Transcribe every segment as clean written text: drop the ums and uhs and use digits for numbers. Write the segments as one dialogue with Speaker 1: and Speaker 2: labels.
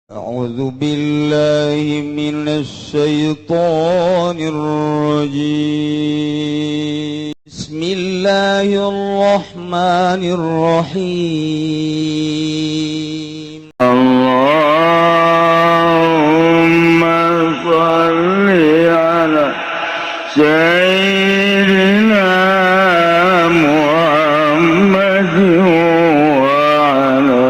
Speaker 1: أعوذ بالله من الشيطان الرجيم. بسم الله الرحمن الرحيم.
Speaker 2: اللهم صل على سيدنا محمد وعلى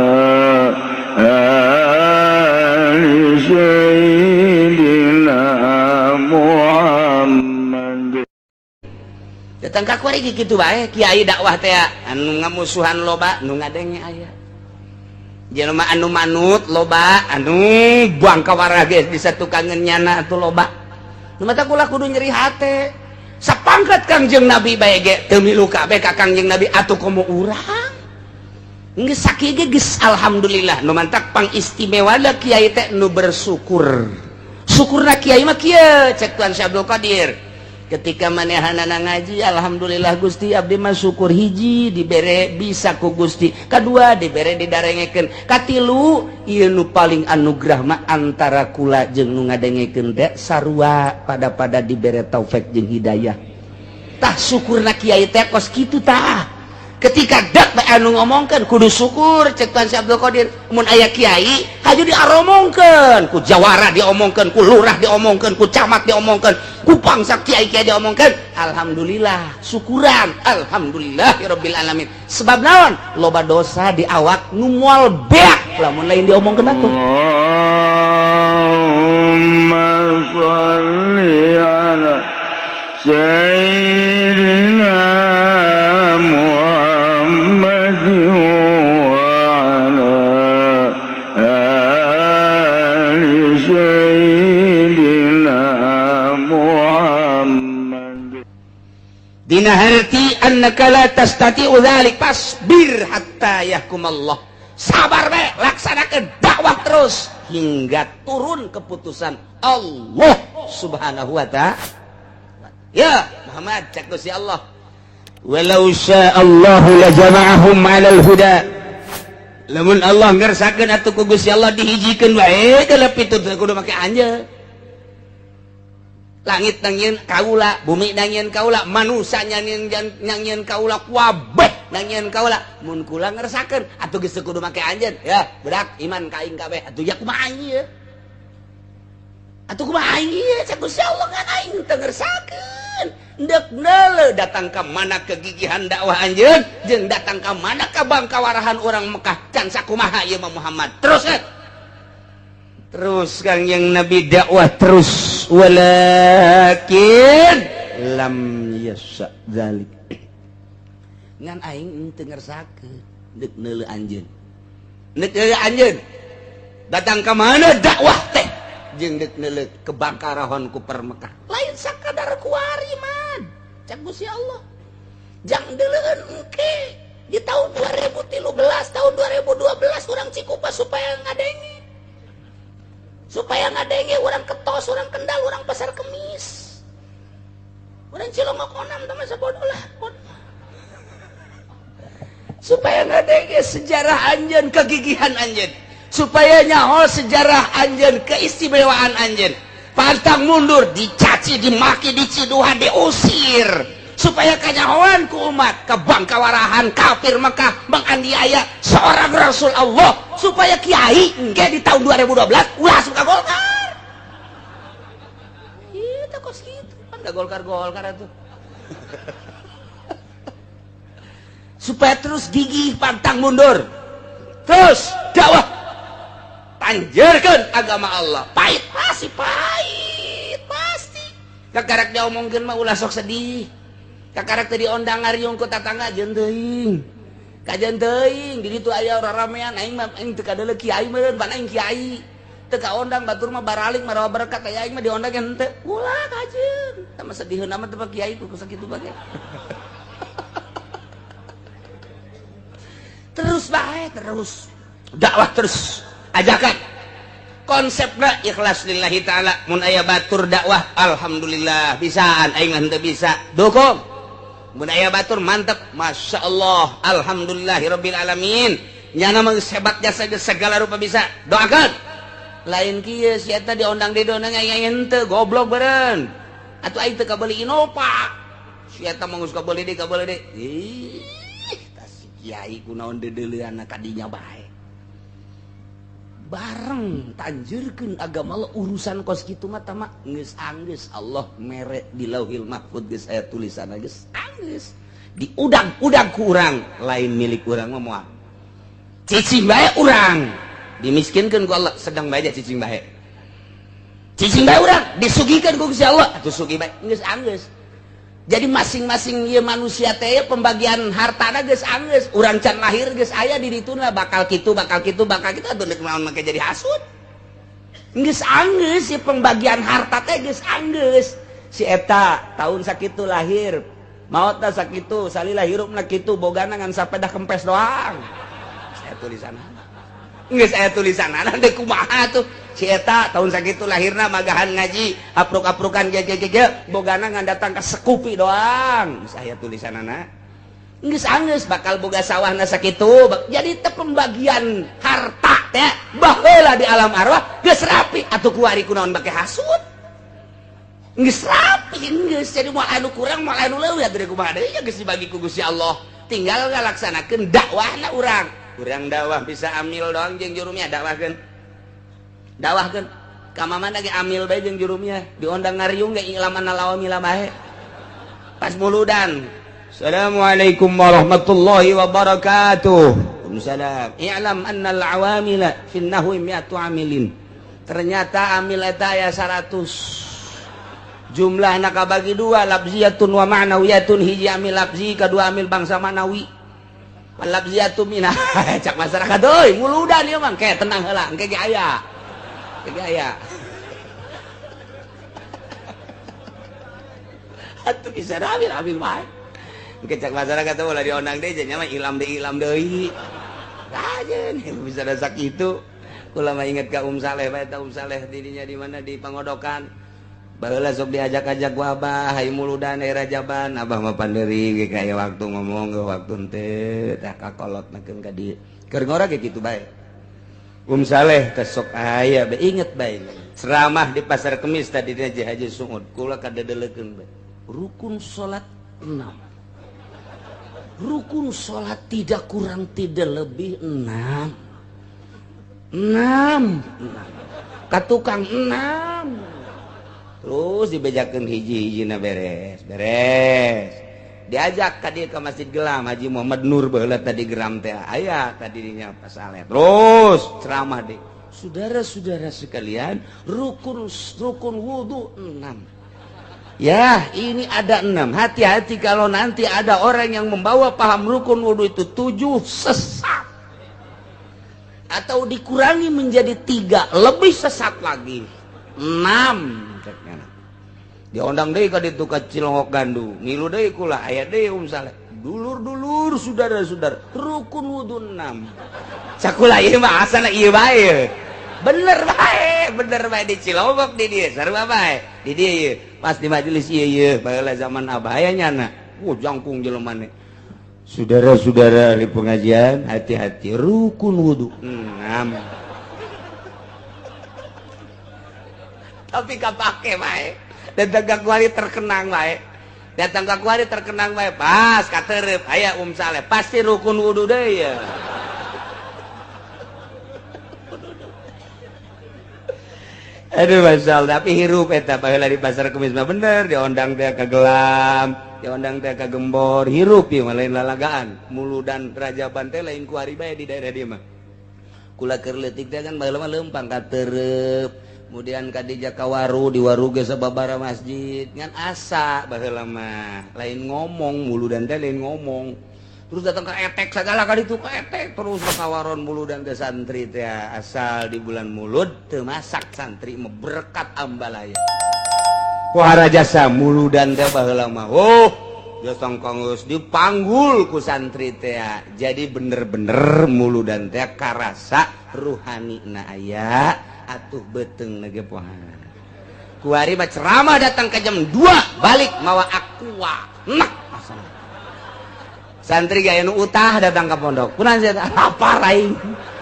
Speaker 2: آل سيدنا محمد.
Speaker 3: Datang ka kuari kitu bae kiai dakwah teh, anu ngamusuhan loba, nu ngadenge aya. Jelema anu manut loba, anu buang kawarah ge bisa tukangeun nyana atuh loba. Nu mata kula kudu nyeri hate. Sapangkat Kangjeng Nabi bae ge teu milu kabeh ka Kangjeng Nabi, atuh komo urang. Geus sakieu ge geus alhamdulillah. Nu mantak pangistimewa kiai teh nu bersyukur. Syukurna kiai mah kieu, cek Tuan Syekh Abdul Qadir. Ketika manehanana ngaji, alhamdulillah Gusti, abdi mah syukur, hiji dibere bisa ku Gusti, kedua dibere didarengekeun, katilu ieu nu paling anugerah mah antara kula jeung nu ngadengekeun teh sarua pada pada dibere taufik jeung hidayah. Tah, syukurna kiai teh kos kitu. Tah, ketika dak bae anu ngomongkeun kudu syukur, cek Tuan Syekh Abdul Qadir. Mun aya kiai haju diaromongkeun ku jawara, diomongkeun ku lurah, diomongkeun ku camat, diomongkeun ku bangsa kiai-kiai, diomongkeun, alhamdulillah, syukuran, alhamdulillahirabbil alamin. Sebab naon? Loba dosa di awak nu moal beak lamun lain diomongkeun atuh.
Speaker 2: اللهم صل على سيدنا محمد وعلى آل سيدنا محمد.
Speaker 3: Dina harti annaka la tastati'u dzalik fasbir hatta yahkum Allah. Sabar bae, laksanakan dakwah terus hingga turun keputusan Allah Subhanahu wa ta'ala. Ya Muhammad, cek Gusti Allah, walau sya'allahu la jama'ahum 'alal huda. Lamun Allah ngersakeun atuh ku Gusti Allah dihijikeun wae geuleuh pitu teu kudu make anjeun. Langit nangieun kaula, bumi nangieun kaula, manusia nyangieun nyangieun kaula, kabeh nangieun kaula. Mun kula ngersakeun atuh geus teu kudu make anjeun. Ya budak iman ka aing kabeh atuh, ya kumaha aing ieu atuh, kumaha aing ieu? Cek Gusti Allah, ngan aing teu ngersakeun. Ndek neuleuh datang ka mana kegigihan dakwah anjeun jeung datang ka mana kabangkawarahan orang Mekah, can sakumaha ieu mah Muhammad. Terus eh. Terus Kangjeng Nabi dakwah terus, walakin lam yasha dzalik, ngan aing teu ngersakeun. Deuk neuleuh anjeun, deuk neuleuh anjeun datang ka mana dakwah teh jeung deuk neuleuh kebangkarahon ku Mekah. Lain sakadar kuari man, cek Gusti Allah, jang deuleueun engke di tahun 2013, tahun 2012 urang Cikupa supaya ngadenge, orang Ketos, orang Kendal, orang Pasar Kemis, orang Cilongok Onam, teman sebodoh lah, supaya ngadenge sejarah anjeun, kegigihan anjeun, supaya nyaho sejarah anjeun, keistimewaan anjeun, pantang mundur, dicaci, dimaki, diciduhan, diusir, supaya kanyahoan ku umat kebangkawarahan kafir Mekah menganiaya seorang Rasul Allah, supaya kiai engke di tahun 2012 ulah suka Golkar. Itu kos gitu kan, gak Golkar Golkar itu, supaya terus gigih, pantang mundur, terus dakwah, panjerkan agama Allah. Pahit pasti, pahit pasti. Kakarak diomongkeun mah ulah sok sedih. Kakarak tadi ondang ngariung ku tatangga, jeung teuing kajian teuing di ditu aya ramean, aing mah aing teu kadeuleu kiai meureun, pan aing kiai teu kaondang, batur mah baraling marawa berkat, aya aing mah diondang henteu, ulah kajeun tah sediheun amat teh kiai ku sakitu bae. Terus bae, terus dakwah, terus ajakan, konsepna ikhlas lillahi ta'ala. Mun aya batur dakwah, alhamdulillah bisaan, aing henteu bisa, dukung. Mun aya batur mantep, masya Allah, alhamdulillahirabbil alamin, nyana mah hebat jasa segala rupa bisa, doakan. Lain kieu si eta diondang di dona henteu goblok beureun. Atuh aing teu kabeuli Innova. Si eta mah geus kabeuli deui kabeuli deui. Ih, tah si kiai kunaon deudeuleunna ka dinya bae. Bareng tanjurkeun agama Allah urusan kos kitu mah tama geus anggeus Allah mere di Lauhil Mahfud geus aya tulisanna geus anggeus. Diudag-udag ku urang, lain milik urang mah moal. Cicing bae urang dimiskinkan ku Allah, sedang bae cicing bae. Cicing bae urang disugihkeun ku Gusti Allah, atuh sugih bae geus anggeus. Jadi masing-masing ieu manusia teh pembagian hartana geus anggeus, urang can lahir geus aya di dituna bakal kitu bakal kitu bakal kitu atuh deuk naon make jadi hasud. Geus anggeus si pembagian harta teh geus anggeus. Si eta tahun sakitu lahir, maotna sakitu, salila hirupna kitu, bogana ngan sapedah kempes doang. Saya tulisan geus aya tulisanana deuk kumaha tuh. Si eta tahun sakitu lahirna magahan ngaji, apruk-aprukan ge ge ge bogana ngan datang ka sekupi doang. Geus aya tulisanana. Geus anggeus bakal boga sawahna sakitu. Jadi teh pembagian harta teh baheula di alam arwah geus rapi atuh kuari kunaon bake hasud. Geus rapi geus jadi moal anu kurang moal anu leuwih atuh kumaha deui geus dibagi ku Gusti Allah. Tinggal ngalaksanakeun dakwahna urang. Urang dakwah bisa amil doang jeung jurumnya dakwahkeun. Dakwahkeun ka mamana ge amil bae jeung jurumnya diondang ngariung ge ilaman lawamila bae. Pas muludan. Assalamualaikum warahmatullahi wabarakatuh. Waalaikumsalam. I'lam annal awamila fin nahwi mi'atu amilin. Ternyata amil eta aya 100. Jumlahna kabagi dua, lafziyatun wa ma'nawiyatun. Hiji amil lafzi, kadua amil bangsa ma'nawi. Lafziyatun minah cak masyarakat euy muludan ieu mah ke tenang heula engke ge aya. Engke ge aya. Atuh bisa amil amil bae. Engke cak masyarakat teh ulah diondang deui nya mah ilam deui ilam deui. Kajeun bisa da sakitu. Kula mah inget ka Saleh bae ta Saleh dirinya di mana di Pangodokan. Baheula sok diajak-ajak ku abah hayu muludan daerah Jaban abah mah panderi ge kaya waktu ngomong ge waktu henteu tah kakolot nakeun ka dieu keur ngora ge kitu bae. Saleh teh sok aya bae inget bae ceramah di Pasar Kemis tadi dina Haji Sungud kula kadedelekeun bae. Rukun salat 6. Rukun salat tidak kurang tidak lebih 6. 6. Ka tukang 6. Terus dibejakeun hiji-hijina beres, beres. Diajak ka dieu ka Masjid Gelam Haji Muhammad Nur baheula tadi geram teh aya tadi dinya Pak Saleh. Terus ceramah deui. Saudara-saudara sekalian, rukun rukun wudu 6. Ya, ini ada 6. Hati-hati kalau nanti ada orang yang membawa paham rukun wudu itu 7 sesat. Atau dikurangi menjadi 3, lebih sesat lagi. 6. Diondang deui ka ditu ka Cilongok Gandu. Ngilu deui kula aya deui Saleh. Dulur-dulur saudara-saudara, rukun wudu 6. Cakula ieu mah asana ieu bae. Bener bae di Cilongok di dieu sarua bae. Di dieu ieu pas di majelis ieu ieu baheula zaman abah aya nyana. Jangkung jelema ne. Saudara-saudara ahli pengajian, hati-hati rukun wudu 6. Tapi kapake bae. Datang ka kuari terkenang bae. Datang ka kuari terkenang bae. Pas katerep aya Saleh pasti rukun wudu deui ya. Aduh masal tapi hirup eta baheula di Pasar Kemis mah bener diondang teh ka Gelam, diondang teh ka Gembor, hirup ieu mah lain lalagaan. Muludan Rajaban teh lain kuari bae di daerah dieu mah. Kula keur leutik teh kan baheula mah leumpang katerep. Kemudian kadija kawaru di waru ge sababara masjid ngan asa baheula mah lain ngomong muludan teh lain ngomong terus datang ke etek segala kali itu ke etek terus ke kawaron muludan teh santri teh asal di bulan mulud teu masak santri mah berkat ambalaya pohara jasa muludan teh baheula mah oh jasa geus dipanggul ku santri teh jadi bener-bener muludan teh karasa ruhani na aya atuh beteng nage pohan kuari mah ceramah datang ke jam 2 balik mawa aqua nak santri gaya nu utah datang ke pondok kunaon sia lapar aing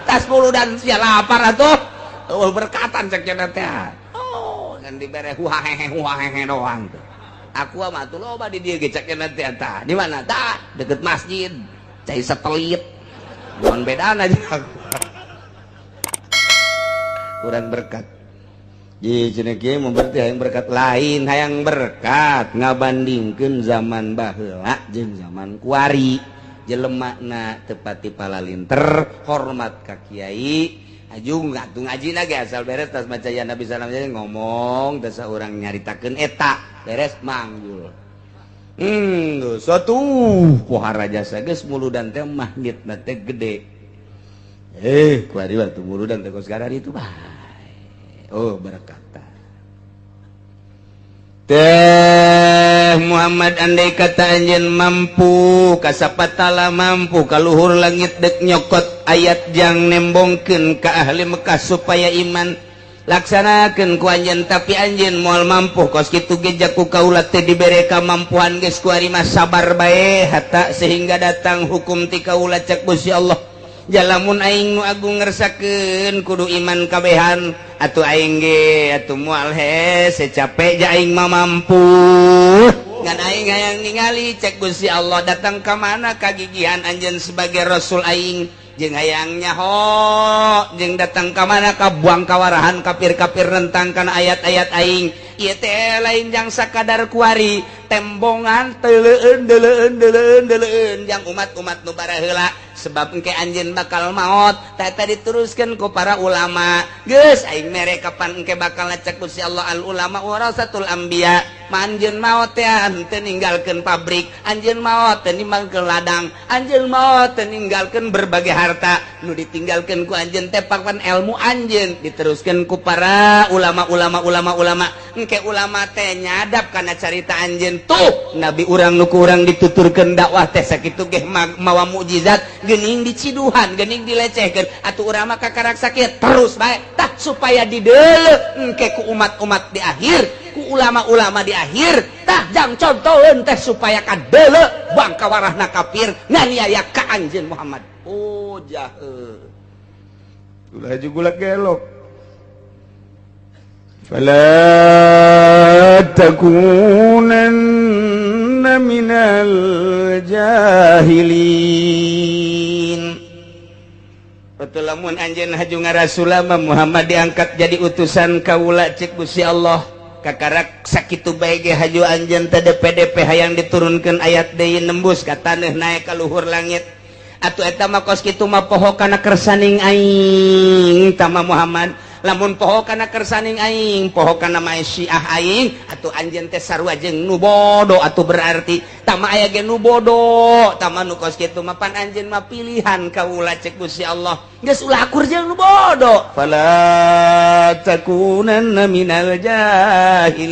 Speaker 3: tas muludan sia lapar atuh Oh, berkatan cek cenah teh. Oh, ngan dibere huahehe huahehe doang tuh. Aku mah tuh loba di dieu ge cek cenah teh tah. Di mana? Tah, deket masjid. Cai satelit. Mohon bedana aja aku. Kurang berkat. Ji cenah kieu mah berarti hayang berkat lain, hayang berkat ngabandingkeun zaman baheula jeung zaman kuari. Jelemana tepati palalinter, hormat ka kiai. Aju ngatu ngaji lagi asal beres tas maca ya Nabi salam jadi ngomong tas urang nyaritakeun eta beres manggul. Suatu pohara jasa geus muludan teh magnetna teh gede. Kuari waktu muludan teh kos itu bae. Oh, berkata. Teh Muhammad, andai kata anjeun mampu kasapatala mampu kaluhur langit dek nyokot ayat jang nembongkeun ka ahli Mekah supaya iman, laksanakeun ku anjeun, tapi anjeun moal mampu. Kos kitu ge jaku kaula teh dibere kamampuan geus, kuari mah sabar bae hatta sehingga datang hukum ti kaula. Cek Gusti Allah, jalamun aing nu agung ngersakeun kudu iman kabehan atuh aing ge atuh moal hese capek ja aing mah mampu, ngan aing hayang ningali, cek Gusti Allah, datang ka mana kagigihan anjeun sebagai rasul aing jeung hayang nyaho jeung datang ka mana ka buang kawarahan kafir-kafir nentang kana ayat-ayat aing. Ieu teh lain jang sakadar kuari, tembongan teleueun deleueun deleueun deleueun jang umat-umat nu baraheula, sebab engke anjeun bakal maot. Tah, diteruskeun ku para ulama, geus aing mere kapan engke bakal cek Gusti Allah, al ulama warasatul anbiya. Ma anjeun maot teh henteu ninggalkeun pabrik, anjeun maot teu ninggalkeun ladang, anjeun maot teu ninggalkeun berbagai harta. Nu ditinggalkeun ku anjeun teh papan ilmu anjeun, diteruskeun ku para ulama-ulama ulama-ulama. Engke ulama teh nyadap kana carita anjeun tuh, nabi urang nu ku urang dituturkeun dakwah teh sakitu ge mawa mukjizat, geuning diciduhan, geuning dilecehkeun, atuh urang mah kakarak sakit terus bae. Tah, supaya dideuleu engke ku umat-umat di akhir, ku ulama-ulama di akhir. Tah, jang contoheun teh supaya kadeuleu bangka warahna kafir nganiaya ka anjeun Muhammad. Oh, jahe
Speaker 2: ulah gula gelok. فلا تكونن من الجاهلين.
Speaker 3: Betul, lamun anjeun haju ngarasulama Muhammad diangkat jadi utusan kaula, cek Gusti Allah, kakarak sakitu bae ge haju anjeun teh DPDP hayang diturunkeun ayat deui nembus ka taneuh naik ka luhur langit, atuh eta mah kos kitu mah poho kana kersaning aing. Tama Muhammad, lamun poho kana kersaning aing, poho kana maesyiah aing, atuh anjeun teh sarua jeung nu bodoh. Atuh berarti tama aya ge nu bodoh, tama nu kos kitu mah pan anjeun mah pilihan kaula, cek Gusti Allah, geus ulah akur jeung nu bodoh.
Speaker 2: فلا تكونن من الجاهلين.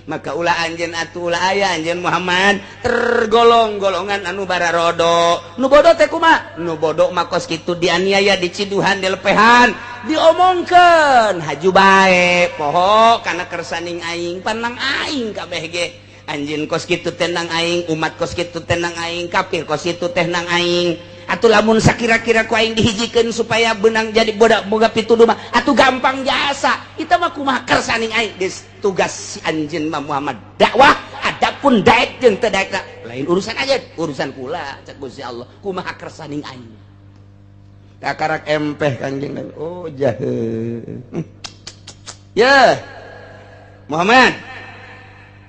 Speaker 3: Maka ulah anjeun atuh, ulah aya anjeun Muhammad tergolong golongan anu bararodo. Nu bodoh teh kumaha? Nu bodoh mah kos kitu dianiaya, diciduhan, dilepehan, diomongkeun, haju bae poho kana kersaning aing. Panang aing kabeh ge anjeun kos kitu tenang aing, umat kos kitu tenang aing, kafir kos kitu teh nang aing. Atuh lamun sakira-kira ku aing dihijikeun supaya benang jadi bodak boga pituduh mah atuh gampang jasa kita mah. Kumaha kersaning aing? Geus, tugas si anjeun mah Muhammad dakwah, adapun daek jeung teu daek lain urusan aja, urusan kula, cek Gusti Allah, kumaha kersaning aing.
Speaker 2: Kakarak empeh Kangjeng Nabi. Oh, jahe.
Speaker 3: Ya Muhammad,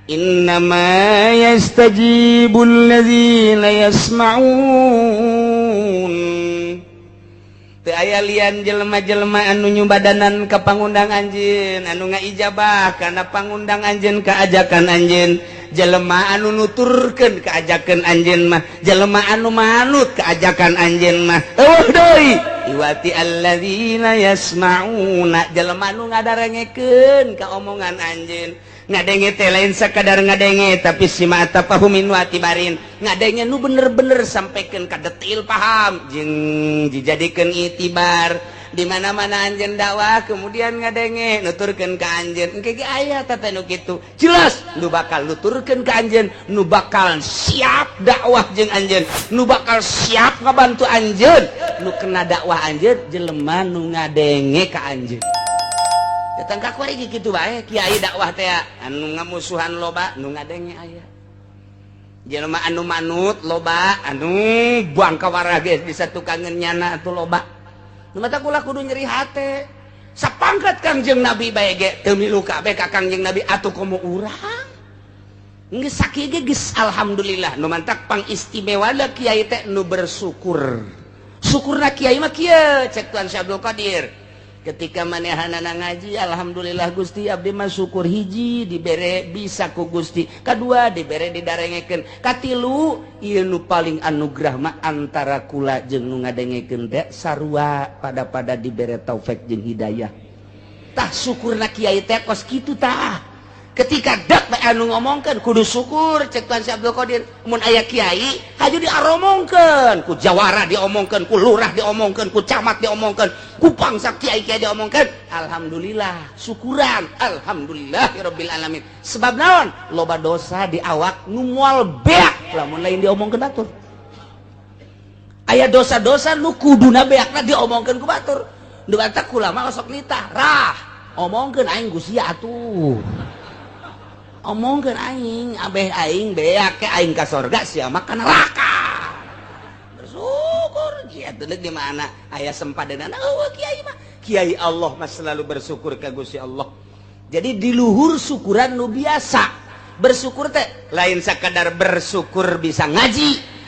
Speaker 2: إنما يستجيب الذين يسمعون.
Speaker 3: Teu aya lian jelema-jelema anu nyubadanan ka pangundang anjeun, anu ngaijabah kana pangundang anjeun, kaajakan anjeun, jelema anu nuturkeun kaajakan anjeun mah, jelema anu manut kaajakan anjeun mah euweuh deui iwati alladzina yasma'una, jelema anu ngadarengekeun ka omongan anjeun. Ngadenge teh lain sakadar ngadenge, tapi sima tafahumin wa tibarin, ngadenge nu bener-bener sampaikan ka detil paham jeung dijadikeun itibar. Di mana-mana anjeun dakwah kemudian ngadenge nuturkeun ka anjeun. Engke ge aya teh nu kitu. Jelas nu bakal nuturkeun ka anjeun, nu bakal siap dakwah jeung anjeun, nu bakal siap ngabantu anjeun, nu kena dakwah anjeun jelema nu ngadenge ka anjeun. Datang ka kuari kitu bae kiai dakwah teh anu ngamusuhan loba, nu ngadenge aya. Jelema anu manut loba, anu buang kawarah geus bisa tukangeun nyana atuh loba. Nu mata kula kudu nyeri hate. Sapangkat Kangjeng Nabi bae ge teu milu kabeh ka Kangjeng Nabi atuh komo urang. Geus sakieu ge geus alhamdulillah. Nu mantak pangistimewana kiai teh nu bersyukur. Syukurna kiai mah kieu cek Tuan Syekh Abdul Qadir. Ketika manehanana ngaji, alhamdulillah Gusti abdi mah syukur hiji dibere bisa ku Gusti, kadua dibere didarengekeun, katilu ieu nu paling anugerah mah antara kula jeung nu ngadengekeun teh sarua pada-pada dibere taufik jeung hidayah. Tah syukurna kiai teh kos kitu tah. Ketika dak bae anu ngomongkeun kudu syukur cek Tuan Syekh Abdul Qadir. Mun aya kiai haju diaromongkeun, ku jawara diomongkeun, ku lurah diomongkeun, ku camat diomongkeun, ku bangsa kiai-kiai diomongkeun. Alhamdulillah, syukuran, alhamdulillahirabbil alamin. Sebab naon? Loba dosa di awak nu moal beak lamun lain diomongkeun batur. Aya dosa-dosa nu kuduna beakna diomongkeun ku batur. Nu batak kulama osok nitah, rah, omongkeun aing ku sia atuh. Omongkeun aing, abeh aing beak ke aing ka sorga sia mah ka neraka. Bersyukur kiai teh di mana aya sempadanana eueuh kiai mah. Kiai Allah mah selalu bersyukur ka Gusti Allah. Jadi di luhur syukuran nu biasa. Bersyukur teh lain sakadar bersyukur bisa ngaji.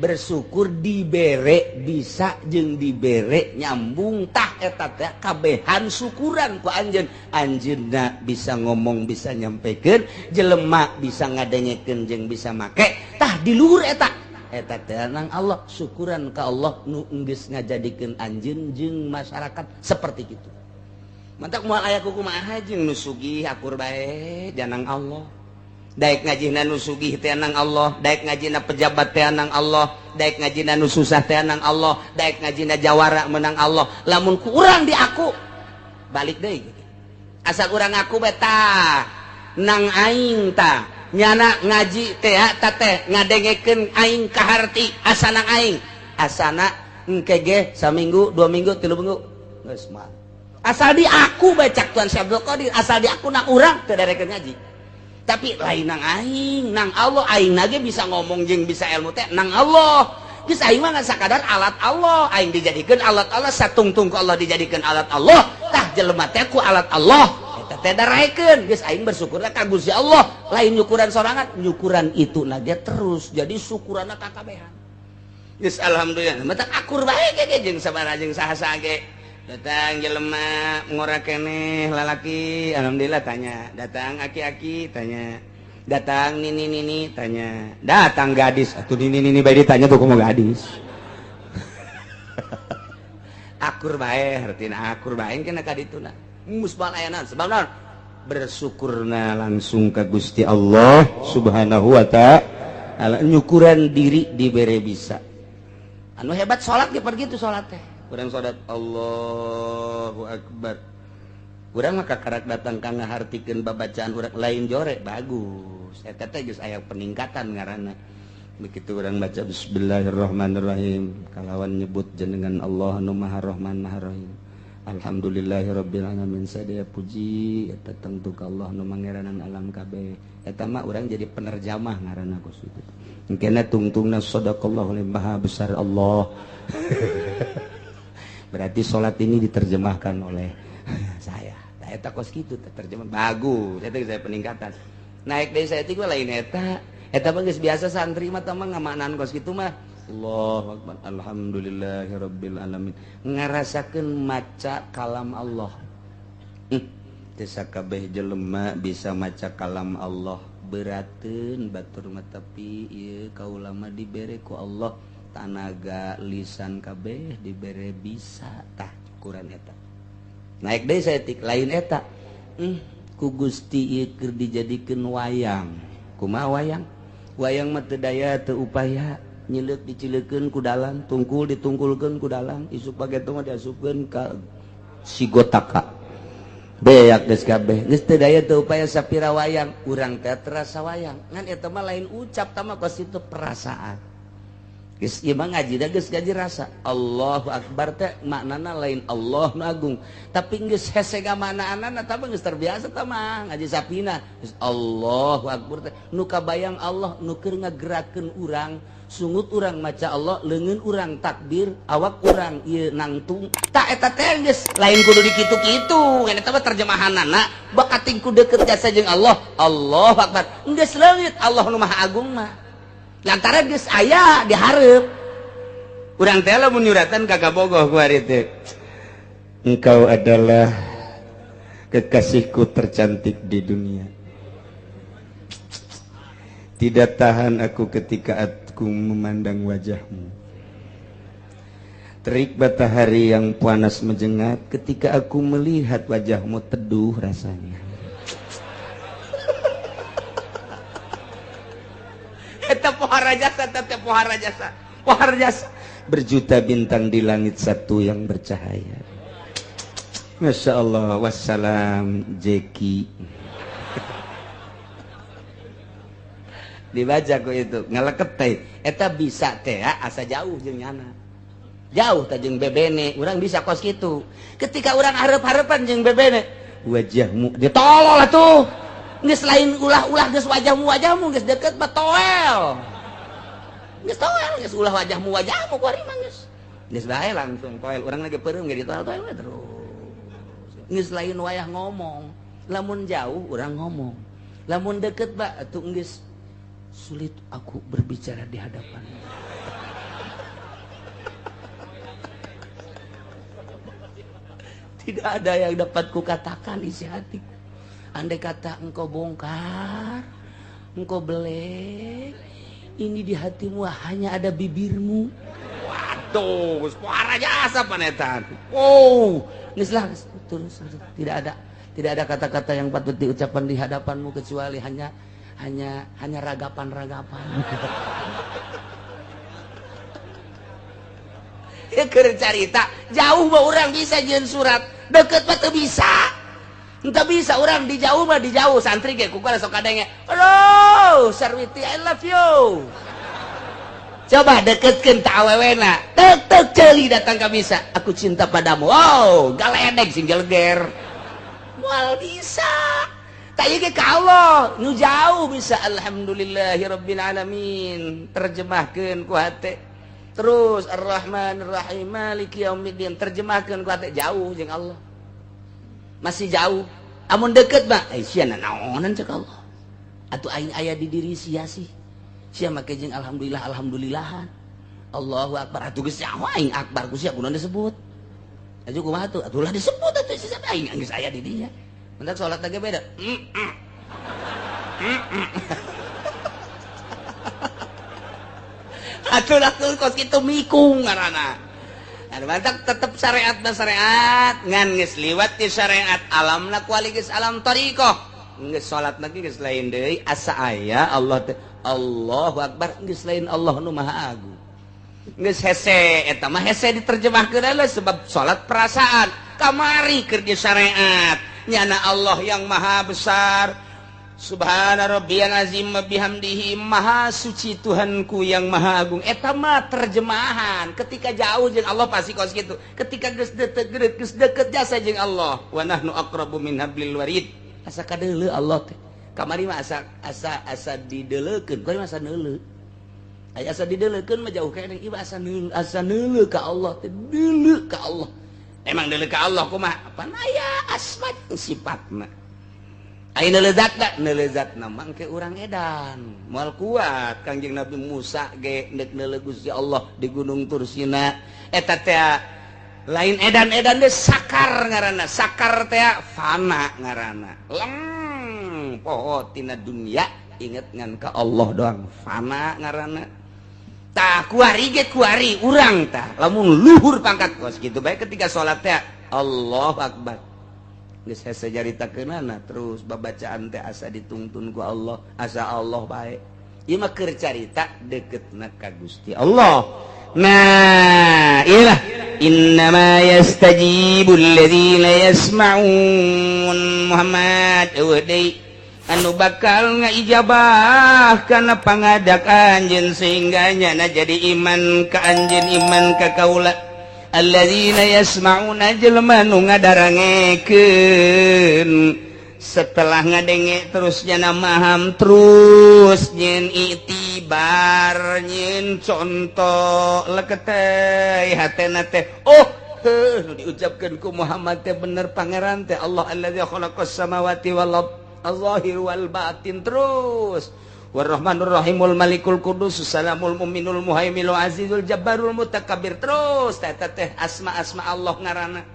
Speaker 3: Bersyukur dibere bisa jeung dibere nyambung tah eta teh kabehan syukuran ku anjeun. Anjeunna bisa ngomong bisa nyampekeun, jelema bisa ngadengekeun jeung bisa make. Tah di luhur eta eta teh nang Allah, syukuran ka Allah nu geus ngajadikeun anjeun jeung masyarakat seperti kitu. Mantak moal aya kumaha jeung nu sugih akur bae janang Allah. Daek ngajina nu sugih teh nang Allah, daek ngajina pejabat teh nang Allah, daek ngajina nu susah teh nang Allah, daek ngajina jawara menang Allah. Lamun ku urang di aku balik deui gitu. Asal urang ngaku beta nang aing ta nyana ngaji teh ta teh ngadengekeun aing kaharti asana aing. Asana engke ge saminggu, 2 minggu, 3 minggu geus mah. Asal di aku bae cak Tuan Syekh Abdul Qadir, asal di aku nang urang teu darekeun ngaji. Tapi lain nang aing, nang Allah aing nage bisa ngomong jeung bisa ilmu teh nang Allah. Geus aing mah ngan sakadar alat Allah, aing dijadikeun alat Allah, satungtung ku Allah dijadikeun alat Allah. Tah jelema teh ku alat Allah. Eta teh daraekeun, geus aing bersyukurna ka Gusti Allah, lain nyukuran sorangan, nyukuran itu nage terus. Jadi syukuranna kakabehan. Geus alhamdulillah, mata akur bae ge jeung sabaraha jeung saha-saha ge. Datang jelema ngora keneh lalaki, alhamdulillah tanya. Datang aki-aki tanya. Datang nini-nini tanya. Datang gadis, atuh nini-nini bae ditanya tuh kumaha gadis. Akur bae, hartina akur bae kena ka dituna. Musbal ayana sebab naon? Bersyukurna langsung ka Gusti Allah Subhanahu wa ta'ala. Nyukuran diri dibere bisa. Anu hebat salat ge pergi tuh salat teh. Urang salat Allahu Akbar. Urang mah kakarak datang ka ngahartikeun babacaan urang lain jore bagus. Eta teh geus aya peningkatan ngaranna. Begitu urang baca bismillahirrahmanirrahim kalawan nyebut jenengan Allah nu Maha Rahman Maha Rahim. Alhamdulillahirabbil alamin sadaya puji eta tangtu ka Allah nu mangeranan alam kabeh. Eta mah urang jadi penerjamah ngaranna kos kitu. Engkena tungtungna sadaqallahu maha besar Allah. Berarti sholat ini diterjemahkan oleh saya. Nah, eta kos kitu terjemah bagus. Eta saya peningkatan. Naik deui saya tiga lain eta. Eta mah geus biasa santri mah tah mah ngamaknaan kos kitu mah. Allahu akbar. Alhamdulillahirabbil alamin. Ngarasakeun maca kalam Allah. Teu sakabeh jelema bisa maca kalam Allah. Berateun batur mah tapi ieu kaula mah dibere ku Allah tanaga lisan kabeh dibere bisa tah ukuran eta. Naik deui saeutik lain eta. Ku Gusti ieu keur dijadikeun wayang. Kumaha wayang? Wayang mah teu daya teu upaya, nyileuk dicileukeun ku dalang, tungkul ditungkulkeun ku dalang, isuk pageto mah diasupkeun ka Sigotaka beak geus kabeh geus teu daya teu upaya sapira wayang urang teh terasa wayang ngan eta mah lain ucap tah mah kos itu perasaan. Geus ieu mah ngaji da geus gaji rasa. Allahu akbar teh maknana lain Allah nu agung, tapi geus hese gamanaanana tah geus terbiasa tah mah ngaji sapina. Geus Allahu akbar teh nu kabayang Allah nu keur ngagerakeun urang, sungut urang maca Allah, leungeun urang takbir, awak urang ieu nangtung. Tah eta teh geus lain kudu dikitu-kitu, ngan eta mah terjemahanana bakating ku deukeut jasa jeung Allah. Allahu akbar. Geus leungit Allah nu Maha Agung mah. Lantaran geus aya dihareup. Urang teh lamun nyuratan ka kabogoh ku ari teh.
Speaker 2: Engkau adalah kekasihku tercantik di dunia. Tidak tahan aku ketika aku memandang wajahmu. Terik matahari yang panas menjengat ketika aku melihat wajahmu teduh rasanya.
Speaker 3: Eta pohara jasa, teh pohara jasa, pohara jasa.
Speaker 2: Berjuta bintang di langit satu yang bercahaya. Masya Allah, wassalam Jeki.
Speaker 3: Dibaca ku itu ngaleket teh eta bisa teh asa jauh jeung nyana jauh teh jeung bebene urang bisa kos kitu ketika urang hareup-hareupan jeung bebene
Speaker 2: wajahmu
Speaker 3: ditolol atuh geus lain ulah-ulah geus wajahmu wajahmu geus deket mah toel geus toel geus ulah wajahmu wajahmu ku ari mah geus geus bae langsung toel urang lagi peureum ge ditoel-toel terus geus lain wayah ngomong lamun jauh urang ngomong lamun deket ba atuh geus sulit aku berbicara di hadapan. Tidak ada yang dapat kukatakan isi hatiku. Andai kata engkau bongkar, engkau belek, ini di hatimu hanya ada bibirmu. Waduh, suara jasa panetan. Oh, geus lah terus tidak ada kata-kata yang patut diucapkan di hadapanmu kecuali hanya ragapan-ragapan. Ya keur carita, jauh mah urang bisa jeung surat, deket mah teu bisa. Teu bisa urang di jauh mah di jauh santri ge ku sok kadenge. Halo, Sarwiti I love you. Coba deketkeun ta awewena. Tek tek ceuli datang ka bisa. Aku cinta padamu. Wow, galedeg sing jeleger. Moal bisa. Tadi ke Allah nu jauh bisa alhamdulillahirabbil alamin terjemahkeun ku hate terus arrahmanirrahim maliki yaumiddin terjemahkeun ku hate jauh jeung Allah masih jauh amun deket mah sia naonan cek Allah atuh aing aya di diri sia sih sia make jeung alhamdulillah alhamdulillahan Allahu akbar atuh geus nyaho aing akbar ku sia kunaon disebut atuh kumaha atuh atuh lah disebut atuh sia aing geus aya di dinya. Mentak sholat lagi beda. Atuh atuh kos kitu mikung ngaranna. Anu mantak tetep syariat na syariat ngan geus liwat ti syariat alamna kuali geus alam thariqah. Geus salat lagi geus lain deui asa aya Allah teh Allahu akbar geus lain Allah nu Maha Agung. Geus hese eta mah hese diterjemahkeun heula sebab salat perasaan kamari keur di syariat. Nyana Allah yang maha besar subhana rabbiyal azim bihamdihi maha suci Tuhanku yang maha agung eta mah terjemahan ketika jauh jeung Allah pasti kos kitu ketika geus deket geus deket jasa jeung Allah wa nahnu aqrabu min hablil warid asa kadeuleu Allah teh kamari mah asa asa asa dideulekeun kuari mah asa neuleu aya asa dideulekeun mah jauh keneh ieu asa neuleu asa neuleu ka Allah teh deuleu ka Allah. Emang deuleu ka Allah kumaha? Pan aya asma sifatna. Aya neuleu zatna, neuleu zatna mah engke urang edan. Moal kuat Kangjeng Nabi Musa ge neuk neuleu Gusti Allah di Gunung Tursina. Eta teh lain edan-edan deui sakar ngaranna. Sakar teh fana ngaranna. Leng poho tina dunia inget ngan ka Allah doang fana ngaranna. Tah kuari ge kuari urang tah lamun luhur pangkat kos kitu bae ketika salat teh Allahu akbar geus hese caritakeunana terus babacaan teh asa ditungtun ku Allah asa Allah bae ieu mah keur carita deketna ka Gusti Allah. Nah ieu lah Innama yastajibul ladzina yasma'un. Muhammad, eueuh deui anu bakal ngaijabah kana pangadak anjeun sehingga nyana jadi iman ka anjeun, iman ka kaula. Alladzina yasma'una, jelema nu ngadarangekeun. Setelah ngadenge terus nyana maham, terus nyen itibar, nyen contoh, leketeh hatena teh, oh heuh, nu diucapkeun ku Muhammad teh bener, Pangeran teh Allah allazi khalaqas samawati wal ard, al-zahir wal batin, terus Warrahmanur Rahimul Malikul Qudus Salamul Muminul Muhaiminul Azizul Jabbarul Mutakabbir, terus teh teh asma-asma Allah ngaranna.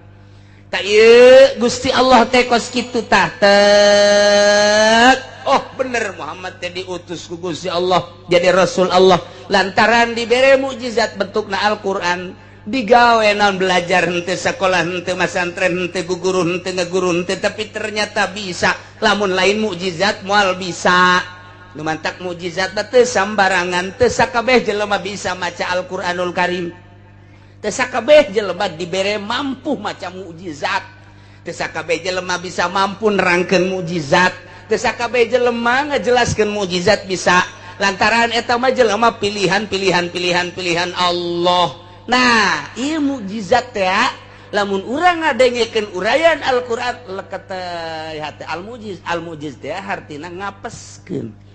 Speaker 3: Tak ieu Gusti Allah teh kos kitu tah tek. Oh bener, Muhammad teh diutus ku Gusti Allah jadi Rasul Allah lantaran dibere mukjizat bentukna Al-Qur'an. Digawe naon? Belajar henteu, sekolah henteu, masantren henteu, guru henteu, ngeguru henteu, tapi ternyata bisa. Lamun lain mukjizat moal bisa. Nu mantak mukjizat teh sambarangan, teu sakabeh jelema bisa maca Al-Qur'anul Karim, teu sakabeh jelema dibere mampu maca mukjizat, teu sakabeh jelema bisa mampu nerangkeun mukjizat, teu sakabeh jelema ngajelaskeun mukjizat bisa, lantaran eta mah jelema pilihan, pilihan, pilihan, pilihan Allah. Nah, ieu mukjizat teh lamun urang ngadengekeun uraian Al-Qur'an leket hate. Al-mujiz, al-mujiz teh hartina ngapeskeun.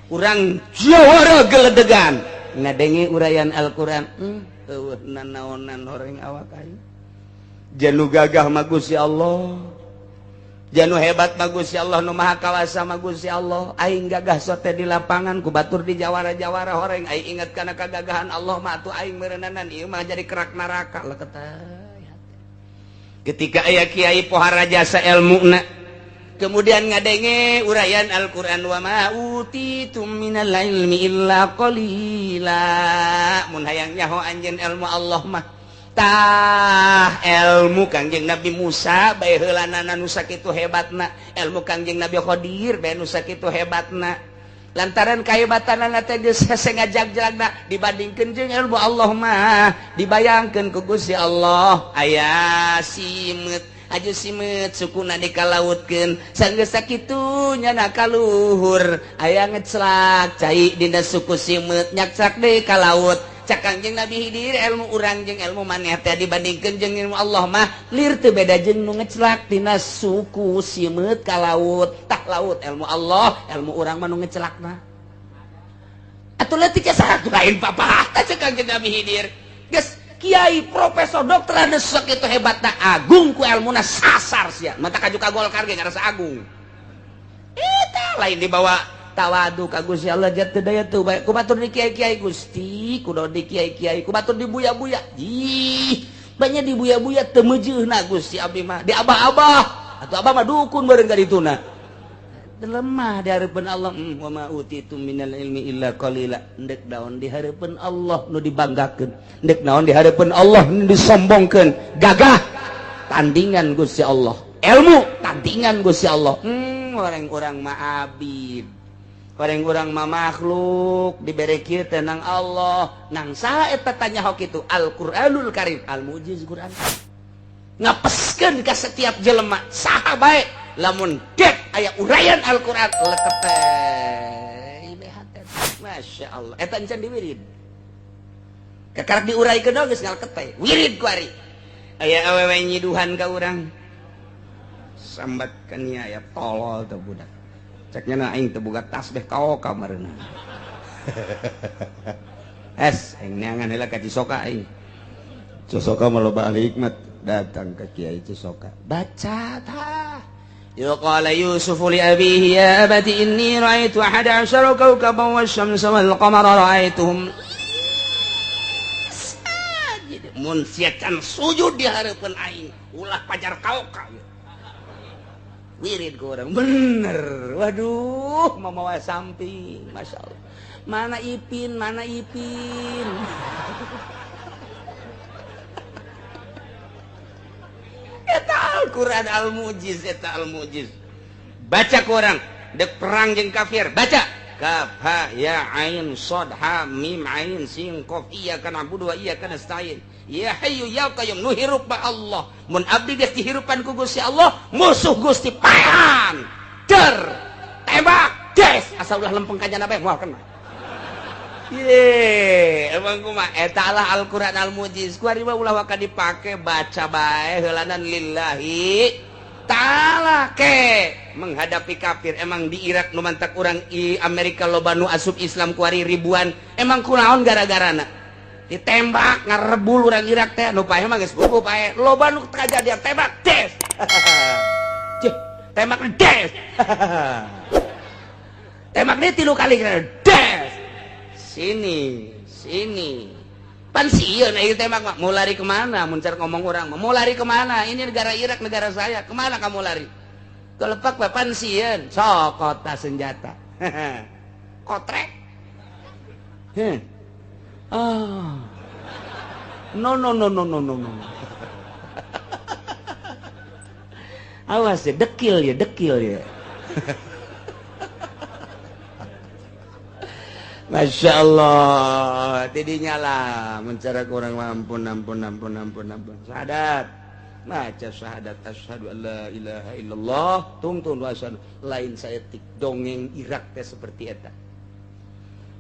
Speaker 3: Urang jawara geledegan ngadenge uraian Al-Qur'an, eueuh nanaonan horeng awak aing. Janu gagah mah Gusti Allah, janu hebat mah Gusti Allah, nu maha kawasa mah Gusti Allah. Aing gagah sote di lapangan, ku batur di jawara-jawara horeng. Aing inget kana kagagahan Allah mah atuh aing meureunana ieu mah jadi kerak neraka leket. Ketika aya kiai pohara jasa ilmuna, kemudian ngadenge uraian Al-Qur'an, wa ma utitum minal ilmi illa qalila. Mun hayang nyaho anjeun ilmu Allah mah, tah ilmu Kangjeng Nabi Musa bae heulanana nu sakitu hebatna, ilmu Kangjeng Nabi Khadir bae nu sakitu hebatna, lantaran kahebatanana teh geus hese ngajag-jagna dibandingkeun jeung ilmu Allah mah. Dibayangkeun ku Gusti Allah aya simeut, aju simeut sukuna dikalautkeun, sanggeus sakitu nyana kaluhur aya ngeclak cai dina suku simeut, nyakcak deui ka laut. Cak Kangjeng Nabi Hidir, ilmu urang jeung ilmu maneh teh dibandingkeun jeung ilmu Allah mah lir teu beda jeung nu ngeclak tina suku simeut ka laut. Tah laut ilmu Allah, ilmu urang mah nu ngecelakna atuh leutik satu lain papa. Cak Kangjeng Nabi Hidir, geus kiai, profesor, dokter anu sakitu hebatna, agung ku ilmuna, sasar sia mata kaju ka Golkar ge ngarasa agung. Eta lain dibawa tawadu ka Gusti Allah, jatuh daya tuh bae ku batur di kiai-kiai, Gusti kudu di kiai-kiai, ku batur di buya-buya, ih banyak di buya-buya teu meujeuhna Gusti, abdi mah di abah-abah atau abah mah dukun bareng ka dituna lemah di hareupeun Allah. Wa ma utitum minal ilmi illa qalila. Endek naon di hareupeun Allah nu dibanggakeun? Endek naon di hareupeun Allah nu disombongkeun? Gagah tandingan Gusti Allah, ilmu tandingan Gusti Allah. Orang-orang mah abid, orang-orang mah makhluk dibere kieu tenang Allah. Nang saha eta tanya hok itu? Al-Qur'anul Karim, al-mujiz Quran ngapeskeun ka setiap jelema saha bae. Lamun dek aya uraian Al-Qur'an lekete. Masya Allah, eta encan diwirid, kakarak diuraikeun geus ngalekete wirid ku ari. Aya awewe nyiduhan ka urang, sambat kan ya tolol tuh budak. Ceknya na aing teu boga tasbih kao kamarna. Es aing neangan heula ka Cisoka aing. Cisoka mah loba ahli hikmat, datang ke Kiai Cisoka, baca tah. Qala Yusuf li abihi ya abati inni ra'aitu ahada asyara kawkaban wasyamsa wal qamara ra'aituhum. Mun sia can sujud di hareupeun aing ulah pajar kaoka. Wirid ke orang bener. Waduh, mamawa samping, masya Allah. Mana Ipin, mana Ipin? Eta Al-Quran al-mujiz, eta al-mujiz. Baca ke orang dek perang jeung kafir, baca kaf ha ya ain sad ha mim ain sin qaf, iyyaka na'budu wa iyyaka nasta'in. Ya Hayyu ya Qayyum, nu hirup mah Allah. Mun abdi geus dihirupan ku Gusti Allah, musuh Gusti paehan. Der, tembak, des, asal ulah lempeng ka jana bae moal kena. Ye, emang kumaha eta lah Al-Qur'an Al-Mujiz. Kuari mah ulah waka dipake, baca bae heulanan lillahi ta'ala ke menghadapi kafir. Emang di Irak nu mantak urang i Amerika loba nu asup Islam kuari ribuan. Emang kunaon gara-garana? Ditembak ngarebul urang Irak teh, nu paeh mah geus buku paeh. Loba nu kajadian tembak des. Cih, tembak des. Tembak dia 3 kali des. Sini, sini. Pan sieun ieu tembak mah. Mau lari kemana? Mun car ngomong urang mah, mau lari kemana? Ini negara Irak, negara saya. Kemana kamu lari? Kelepak bae pan sieun. Sok kota senjata. Kotrek. Heh. Ah. No no no no no no no. Awas ya, dekil ya, dekil ya. Masya Allah, tidinya lah mencara kurang ampun ampun ampun ampun ampun. Syahadat, baca syahadat asyhadu alla ilaha illallah, tungtun wa asyhadu lain saeutik dongeng Irak teh seperti eta.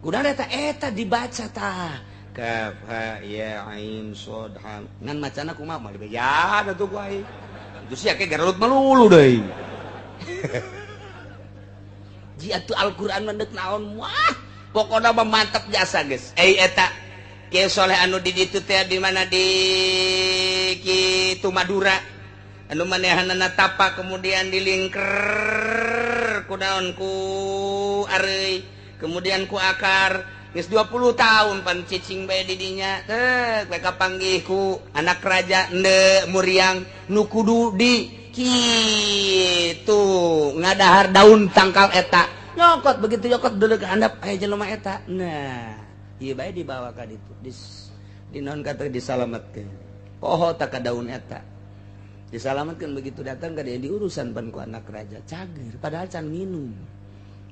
Speaker 3: Kunaon eta eta dibaca tah. Kaf ha ya ain shad ha. Ngan macana kumaha mah dibejaan atuh ku aing. Itu sia ke garut melulu deui. Ji atuh Al-Qur'an mah deuk naon wah. Pokokna mah mantap jasa geus. Eta Kiai Soleh anu di ditu teh di mana di kitu Madura. Anu manehanana tapa kemudian dilingker ku daun ku areuy, kemudian ku akar. Geus 20 tahun pan cicing bae di dinya. Teh bae kapanggih ku anak raja ende muriang nu kudu di kitu ngadahar daun tangkal eta. Nyokot begitu nyokot dulu ke handap aya jelema eta. Nah, ieu bae dibawa ka ditu. Di naon kata disalametkeun. Poho tak ka daun eta. Disalametkeun begitu datang ka dia diurusan pan ku anak raja. Cager padahal can minum.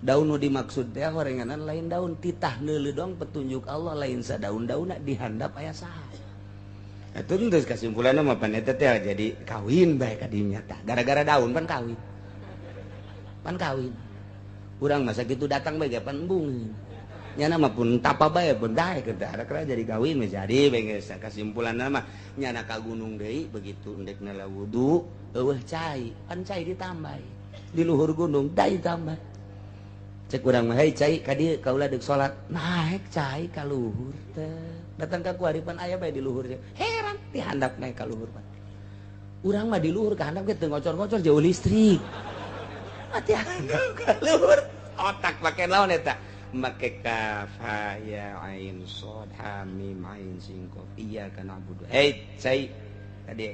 Speaker 3: Daun nu dimaksud teh horenganan lain daun titah neuleuh doang petunjuk Allah lain sadaun-daunna dihandap aya saha. Atuh geus kasimpulanna mah pan eta teh jadi kawin bae ka dinya tah. Gara-gara daun pan kawin. Pan kawin. Urang masa gitu datang bae pan embung. Nyana mah pun tapa bae pun daek teh ada jadi kawin mah jadi bae geus kasimpulanna mah nyana ka gunung deui begitu endek nala wudu eueuh cai, pan cai ditambah. Di luhur gunung dai tambah. Cek urang mah hei cai ka dieu kaula deuk salat. Naek cai ka luhur teh. Datang ka kuari pan aya bae di luhur teh. Heran dihandap naek ka luhur pan. Urang mah di luhur ka handap ge teu ngocor-ngocor jauh listrik. Mati handap ka luhur. Otak pake naon eta? Make kaf ha ya ain shad ha mim ain sin qaf iyyaka na'budu. Hei cai tadi.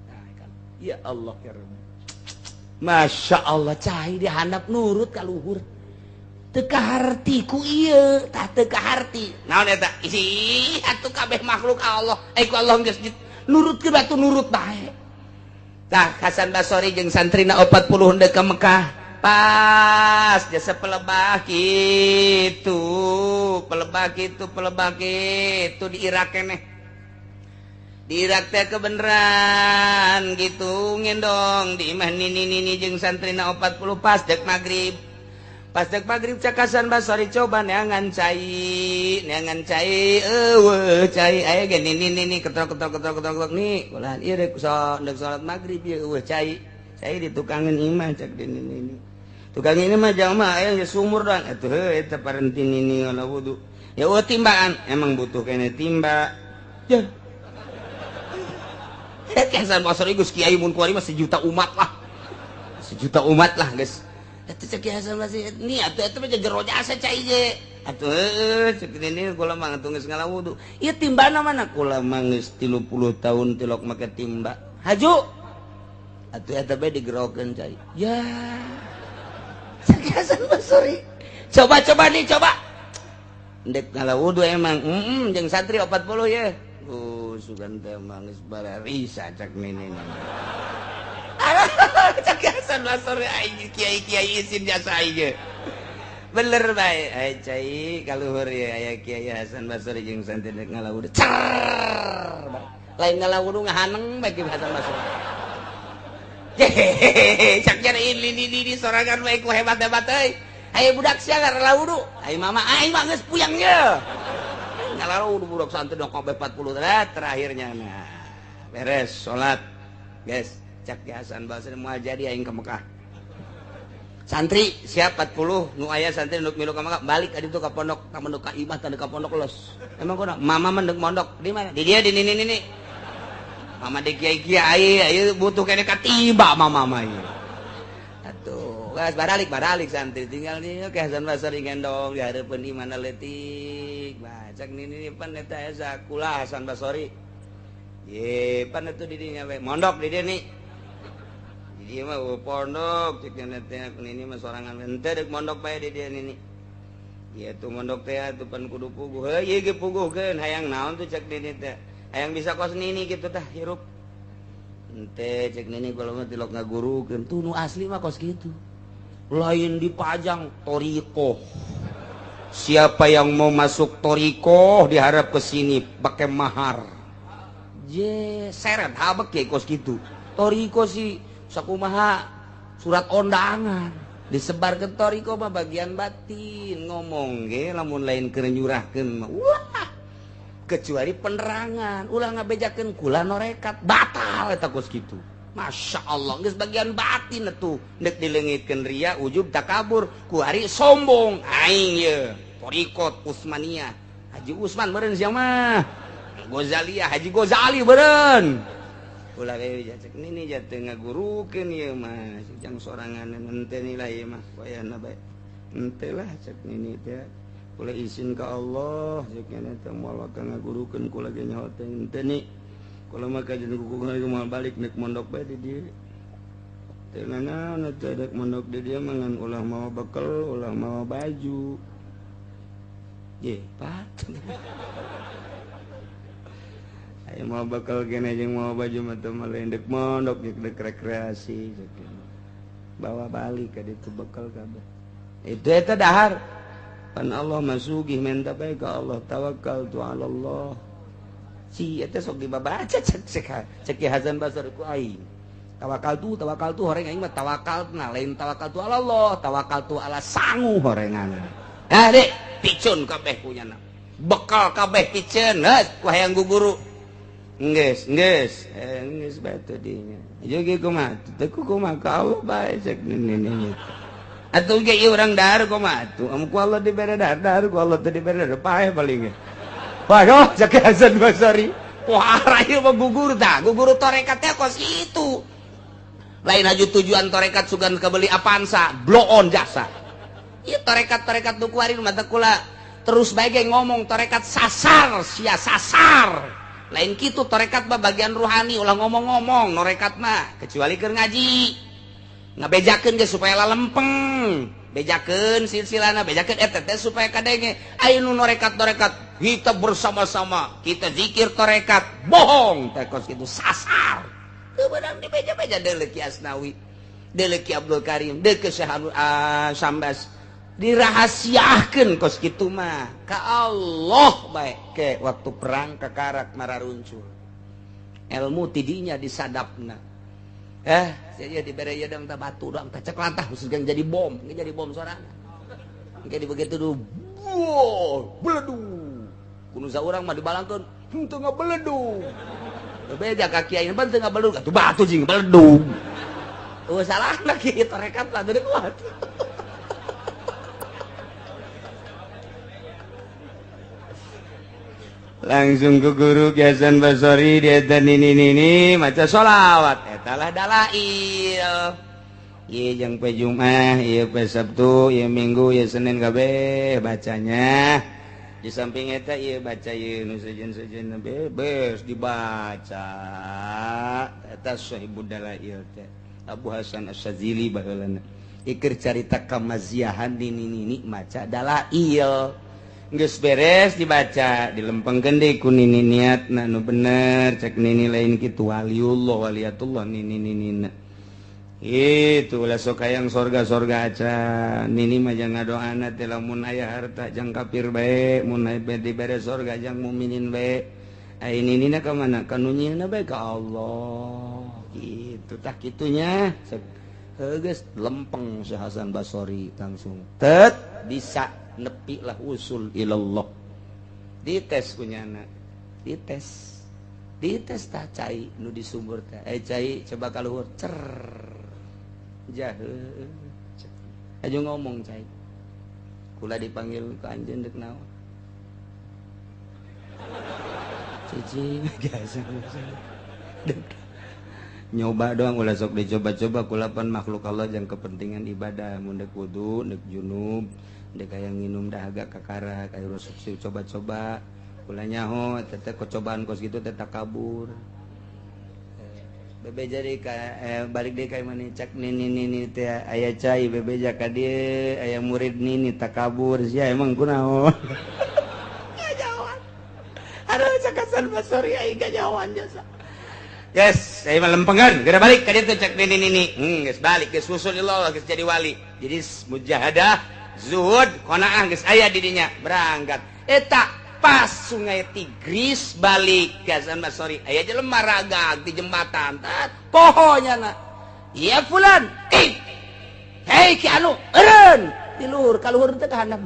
Speaker 3: Nah, kan. Ya Allah ya Rabb. Masya Allah cai dihandap nurut ka luhur. Teu kaharti ku ieu, tah teu kaharti. Naon eta? Isi atuh kabeh makhluk Allah. Ku Allah geus nurutkeun batu nurut bae. Tah Hasan Basori jeung santrina 40 deuk ka Mekah. Pas jasa pelebah kitu, pelebah kitu, pelebah kitu di Irak keneh. Di Irak teh kebeneran gitu ngendong di imah nini-nini jeung santrina 40 pas dek magrib. Pas dek magrib cak Hasan Basori coba neangan cai, eueuh cai aya ge nini-nini ketrok ketrok ketrok ketrok ketrok nih. Ulah ieu rek dek salat magrib ieu eueuh cai. Cai ditukangeun imah cak nini-nini. Tukang ini mah jamaah aya geus sumur doang atuh heuh eta parenti nini ngala wudu. Ya eueuh timbaan, emang butuh kene timba. Ya. Hasan Basri geus kiai mun kuari mah sejuta umat lah. Sejuta umat lah geus. Eta cek Hasan Basri ni atuh eta mah jero jasa cai ge. Atuh heuh cek nini kula mah atuh geus ngala wudu. Ieu timbana mana kula mah geus 30 tahun tilok make timba. Haju. Atuh eta bae digerokeun cai. Ya. Cek Hasan Basri. Coba-coba nih coba. Ndek ngala wudu emang jeung santri 40 ye. Sugan teh mah geus bararisa cak nini. Cak Hasan Basri aing kiai-kiai isin jasa aing. Bener bae ai cai kaluhur ye aya Kiai Hasan Basri jeung santri ngala wudu. Cer. Lain ngala wudu ngahaneng bae Ki Hasan Basri. Hehehe, cak jare ini di sorangan bae ku hebat-hebat euy. Ayo budak sia ngala wudu. Ai mama aing mah geus puyang ye. Ngala wudu budak santri dong kabeh 40 terakhirnya nah. Beres salat. Guys, cak Ki Hasan Basri moal jadi aing ke Mekah. Santri siap 40 nu aya santri nu milu ka Mekah balik ka ditu ka pondok, ka mondok ka imah tanda ka pondok los. Emang kunaon? Mama mendek mondok di mana? Di dia di nini nini. Mama di kiai kiai ieu butuh kene katiba mama mah ieu. Atuh, geus baralik santri tinggal di Ki Hasan Basri gendong di hareupeun imahna leutik. Bah, cak nini pan eta aya sakulah Hasan Basri. Ye, pan atuh di dinya we mondok di dieu nih. Di mah pondok cek teh nini mah sorangan henteu deuk mondok bae di dieu nini. Ieu tuh mondok teh atuh pan kudu puguh. Heuh ieu ge puguhkeun hayang naon tuh cek nini teh. Hayang bisa kos nini kitu tah hirup. Henteu cek nini kalau mah tilok ngagurukeun tuh nu asli mah kos kitu. Lain dipajang thoriqoh. Siapa yang mau masuk thoriqoh diharap ke sini pakai mahar. Je seret habek ge kos kitu. Thoriqoh sih sakumaha surat ondangan disebar ke thoriqoh mah bagian batin ngomong ge lamun lain keur nyurahkeun mah ulah kecuali penerangan ulah ngabejakeun kula norekat batal eta kos kitu. Masya Allah geus bagian batin atuh deuk dileungitkeun ria ujub takabur ku ari sombong aing ye thoriqoh Utsmaniyah Haji Usman meureun sia mah Ghazaliyah Haji Ghazali meureun ulah we cek nini jatuh ngagurukeun ieu mah jang sorangan henteu nilai ieu mah wayahna bae henteu lah cek nini teh kula izin ka Allah cek nini teh moal ka ngagurukeun kula ge nyaho teh henteu ni kula mah kajeun kuku moal balik nek mondok bae di dieu teh nanaon teh dek mondok di dieu mah ngan ulah mawa bekel ulah mawa baju ye pat. Ayo mau bakal kene jeung mau baju mah teu mah dek mondok dek rekreasi bawa balik ka ditu bekal kabeh itu eta dahar pan Allah masugih menta bae ka Allah tawakal tu ala Allah si eta sok dibabaca cek cek Ki Hasan Basri ku aing tawakal tu horeng aing mah tawakal na lain tawakal tu ala Allah tawakal tu ala sangu horengan ah dek picun kabeh punyana bekal kabeh piceun heuh ku hayang guguru geus geus geus batu dinya ieu ge kumaha teu kumaha ka Allah bae cek nini atuh ge ieu urang dahar kumaha atuh am ku Allah dibere dahar dahar ku Allah teu dibere dahar paeh paling ge paeh cek Hasan Basri wah ieu mah gugur tah gugur tarekat teh kos kitu lain aju tujuan tarekat sugan kabeli Avanza blow on jasa ieu tarekat-tarekat nu kuari mah teh kula terus bae ge ngomong tarekat sasar sia sasar lain kitu tarekat mah bagian ruhani ulah ngomong-ngomong norekat mah kecuali keur ngaji ngabejakeun ge supaya lalempeng bejakeun silsilana bejakeun eta teh supaya kadenge aya nu norekat-norekat kita bersama-sama kita zikir tarekat bohong teh kos kitu sasar teu beunang dibeja-beja deuleu Ki Asnawi deuleu Ki Abdul Karim deuleu Syekh Sambas dirahasiakeun kos kitu mah ka Allah bae ke waktu perang kakarak mararuncul ilmu tidinya disadapna saya dibere ieu dang tah batu dang tah cek lantah khusus jadi bom ge jadi bom sorangan engke di begitu du beledu kudu saurang mah dibalangkeun henteu ngabeledug beja ka kiai ban teu ngabeledug atuh batu jeung beledug eueuh salahna kieu tarekat lah deui kuat. Langsung ke guru Ki Hasan Basri dia nini-nini maca sholawat eta lah dalail ieu jeung pe Jumat ieu pe Sabtu ieu Minggu ieu Senin kabeh bacanya di samping eta ieu baca ieu nu sejen-sejen bebas dibaca eta Sahibud Dalail teh Abu Hasan Asy-Syadzili baheulana iker carita kamaziahan nini-nini maca dalail geus beres dibaca dilempengkeun deui ku nini niatna nu bener cek nini lain kitu waliullah waliyatullah nini ninina
Speaker 2: Itu ulah sok hayang sorga-sorga aja. Nini mah jangan ngadoana teh lamun aya harta jang kafir bae, mun aya dibere sorga jang mukminin bae. Ai ninina ka mana? Ka nu nyieunna bae ka Allah. Gitu tah kitunya. Geus lempeng si Hasan Basori langsung. Tet bisa nepi lah usul ilallah. Dites kunyana. Dites. Dites tah cai nu di sumur teh. Cai coba ka luhur. Cer. Jahe. Aja ngomong cai. Kula dipanggil ke anjeun deuk naon? Cici biasa. Nyoba doang ulah sok dicoba-coba kulapan makhluk Allah yang kepentingan ibadah mun deuk wudu, deuk junub, deuk hayang nginum dahaga kakara kayak rusuk coba-coba kula nyaho teteh kecobaan kos gitu teh takabur. Bebe jadi ka balik deui ka imah cak nini nini teh aya cai bebeja ka dieu aya murid nini takabur sia emang kunaon. Ngajawan. Aduh cak Hasan Basori aing gajawan jasa. Yes, saya mah lempengan, geura balik ka dieu teh cak nini nini. Geus balik geus usul Allah geus jadi wali. Jadi mujahadah, zuhud, qanaah geus aya di dinya, berangkat. Eta pas Sungai Tigris balik ke Hasan Basori, aya jelema ragag di jembatan. Tat, pohonya na. Ya fulan, eh. Hei ki anu, eureun. Di luhur, ka luhur teh ka handap.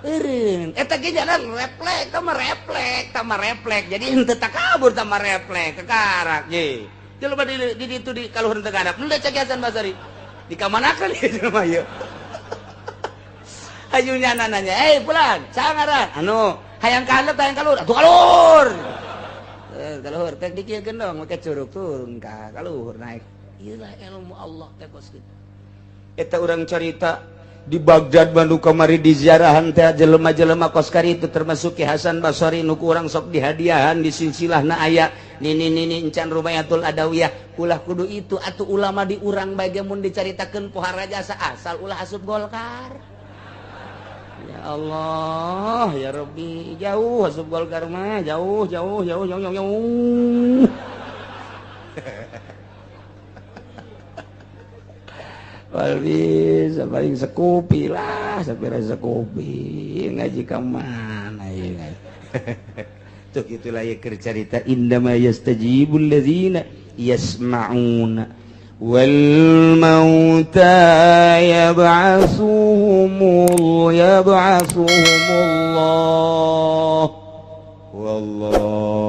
Speaker 2: Eureun. Eta ge jalan reflek, tah mah reflek, tah mah reflek. Jadi henteu takabur tah mah reflek, kekarak ye. Jelema di ditu di ka luhur teh ka handap. Henteu cek Hasan Basori. Dikamanakeun ieu jelema ieu. Ayo nyana nanya, "Eh, fulan, saha ngaran?" Anu, hayang ka handap hayang ka luhur. Atuh ka luhur. Ka luhur teh dikieukeun dong, make curug turun ka luhur naik. Ieu lah ilmu Allah teh kos kitu. Eta urang carita di Baghdad Bandung kamari di ziarahan teh jelema-jelema kos kari itu termasuk Ki Hasan Basori nu ku urang sok dihadiahan di silsilahna aya nini nini encan Rubayatul Adawiyah ulah kudu itu atuh ulama di urang bae ge mun dicaritakeun pohara jasa asal ulah asup Golkar. Ya Allah, ya Rabbi, jauh asup Golkar mah, jauh jauh jauh jauh jauh jauh. Bisa paling sekupi lah, sapira sekupi ngaji ka mana ieu. Tuh gitulah ya keur carita indama yastajibul ladzina yasma'una wal mauta yab'atsuhumullah wallahu